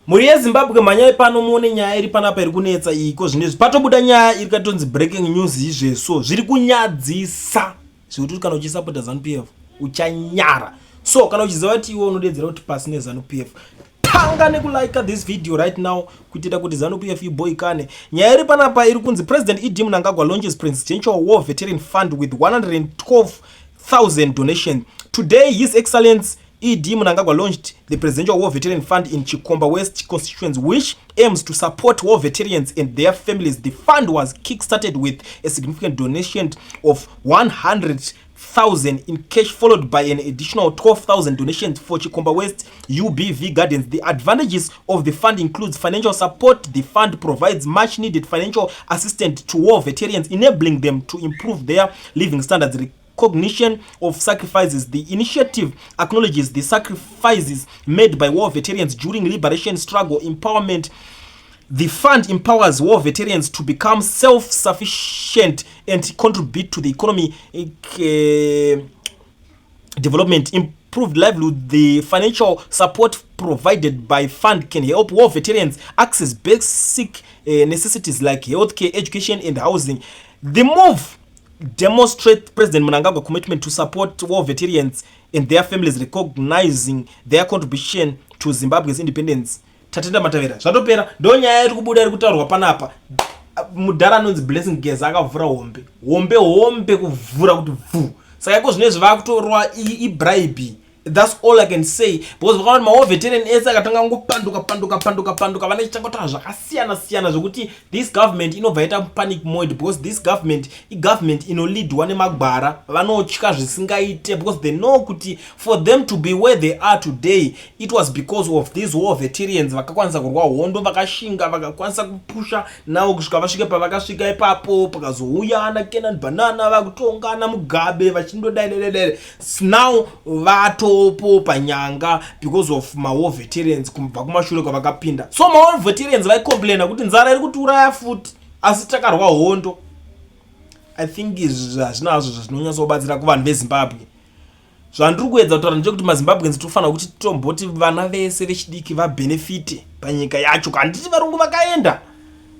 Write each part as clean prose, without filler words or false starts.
Mhuri yeZimbabwe, mhanyai pano muone nyaya iri panapa iri kunetsa iko zvinezvi. Patobuda nyaya iri katonzi breaking news izveso zviri kunyadzisa zvekuti kana uchisapota ZANU PF uchanyara. So kana uchiziva kuti iwe unodedzera kuti pasi neZANU PF, tanga nekulike this video right now kuitira kuti ZANU PF iboikane. Nyaya iri panapa iri kunzi President ED Mnangagwa launches Presidential War Veteran Fund with 112,000 donation. Today, His Excellence ED Mnangagwa launched the Presidential War Veteran Fund in Chikomba West constituency, which aims to support war veterans and their families. The fund was kick-started with a significant donation of 100,000 in cash, followed by an additional 12,000 donations for Chikomba West UBV Gardens. The advantages of the fund includes financial support. The fund provides much needed financial assistance to war veterans, enabling them to improve their living standards. Recognition of sacrifices. The initiative acknowledges the sacrifices made by war veterans during liberation struggle. Empowerment. The fund empowers war veterans to become self-sufficient and contribute to the economy development. Improved livelihood. The financial support provided by fund can help war veterans access basic necessities like healthcare, education and housing. The move demonstrate President Mnangagwa commitment to support war veterans and their families, recognizing their contribution to Zimbabwe's independence. Tatenda Matavera. Zvatopera. Ndo nyaya iri kubuda, iri kutaurwa panapa. Mudhara anonzi Blessing Geza akavhura hombe hombe hombe, kuvhura kuti vhu. Saka iko zvinezvi vakutorwa ibribe. That's all I can say, because vakaona mawar veteran ese akatanga ngopanduka panduka panduka panduka, vane chichangotaura zvakasiyana siyana zvekuti this government inobva yaita panic mode, because this government igovernment inoleadwa nemagwara. Vanotya zvisingaite because they know kuti for them to be where they are today, it was because of these war veterans vakakwanisa kurwa hondo, vakashinga, vakakwanisa kupusha navo kusvika vasvike pavakasvika ipapo. Pakazouya ana Kenan Banana vakutonga, ana Mugabe vachindodai. Now vatopo panyanga because of mawar veterans kubva kumashure kwavakapinda. So mawar veterans vaicomplaina kuti nzara iri kutiuraya futi, asi takarwa hondo. I think izvi hazvinazvo zvinonyatsobatsira kuvanhu veZimbabwe. Zvandiri kuedza kutaura ndechekuti maZimbabweans tofanira kuti tomboti vana vese vechidiki vabhenefite panyika yacho. Handiti varungu vakaenda?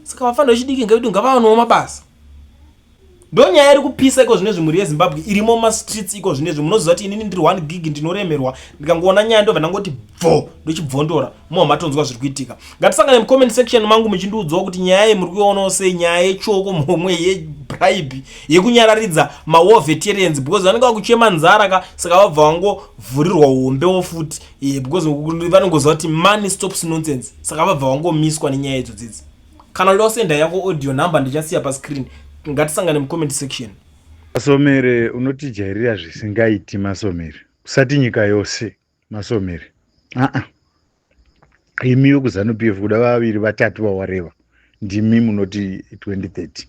Saka vafanira vechidiki ngevedu ngavawanewo mabasa. Ndo nyaya iri kupisa iko zvinezvi. Mhuri yeZimbabwe irimo mumastreets iko zvinezvi. Munoziva kuti inini ndiri 1 gig, ndinoremerwa. Ndikangoona nyaya ndobva ndangoti bvo, ndochibvondora. Muwa matonzwa zviri kuitika. Ngatisangane mucomment section mangu muchindiudzawo kuti nyaya iyi muri kuionawo sei, nyaya yechoko momwe, yebribe, yekunyararidza mawar veterans, because vanenge vakuchema nzara ka. Saka vabva vangovhurirwa hombewo futi, because vanongoziva kuti money stops nonsense. Saka vabva vangomiswa nenyaya idzodzidzi. Kana uda kusenda yako audio, number ndichasiya pascreen. Ngatisangane mucomment section. Masomere, unotijairira zvisingaiti. Masomere, usati nyika yose. Masomere, aa, imi vekuZANU PF, kuda vaviri vatatu vawareva, ndimi munoti 2030.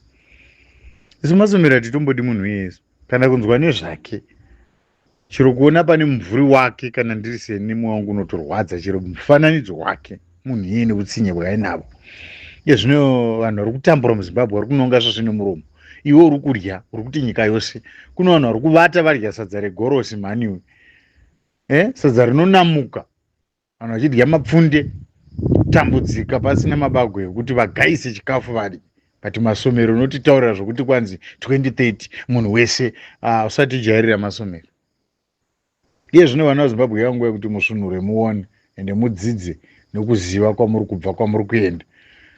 Isu Masomere hatitombodi munhu iyesu, kana kunzwa nezvake, chero kuona pane mumvuri wake. Kana ndiri seni, mwoyo wangu unotorwadza chero mufananidzo wake munhu iye, neutsinye hwaainavo. Iye zvino vanhu vari kutambura muZimbabwe, vari kunonga zvazvine muromo. Iwe uri kudya, uri kuti nyika yose. Kune vanhu vari kuvata varya sadza regorosi mhaniwe, sadza rinonamuka, vanhu vachidya mapfunde, tambudzika pasina mabagwe ekuti vagaise chikafu vadye. But Masomero, unotitaurira zvokuti kwanzi 2030 munhu wese. Usatijairira, Masomero. Iye zvino vana veZimbabwe, yanguva yekuti musvunure, muone ende mudzidze nekuziva kwamuri kubva, kwamuri kuenda.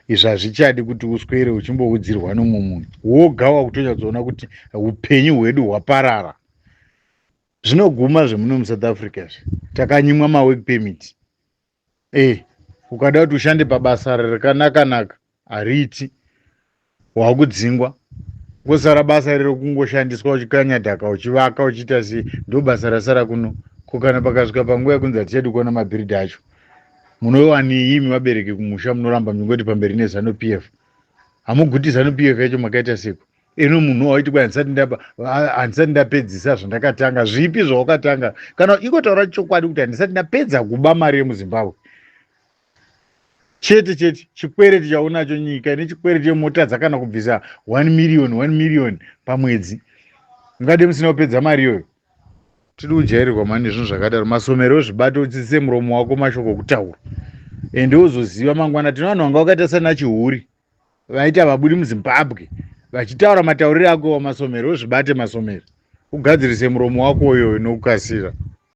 Izvi hazvichadi kuti uswere uchimboudzirwa nomumwe munhu. Woga wakutonyatsoona kuti upenyu hwedu hwaparara. Zvinoguma zvemuno muSouth Africa izvi. Takanyimwa mawork permit. Ukada kuti ushande pabasa rakanaka-naka, hariiti, wakudzingwa. Kosara basa rero kungoshandiswa uchikanya dhaka, uchivaka, uchiita sei. Ndo basa rasara kuno. Ko kana pakasvika panguva yekunzi hatichadi kuona mabhiridha acho, munowanii imi vabereki kumusha? Munoramba muchingoti pamberi neZANU PF. Hamuguti ZANU PF yacho makaita seko ino munhu waiti kwai handisati ndapedzisa zvandakatanga. Zvipi zvawakatanga? Kana ikotaura chokwadi kuti handisati ndapedza kuba mari yemuZimbabwe chete chete. Chikwereti chaunacho, nyika ine chikwereti chemotadza kana kubvisa 1 million, 1 million pamwedzi. Ungade musina kupedza mari iyoyo? Tiri kujairirwa mani nezvinhu zvakadaro. Masomero, zvibato, utsitse muromo wako mashoko okutaura. Ende wozoziva mangwana tine vanhu vanga vakaita sana Chihuri, vaita vabudi muZimbabwe vachitaura matauriro ako waMasomero. Uzvibate, Masomero, ugadzirise muromo wako uyoyo nokukasira.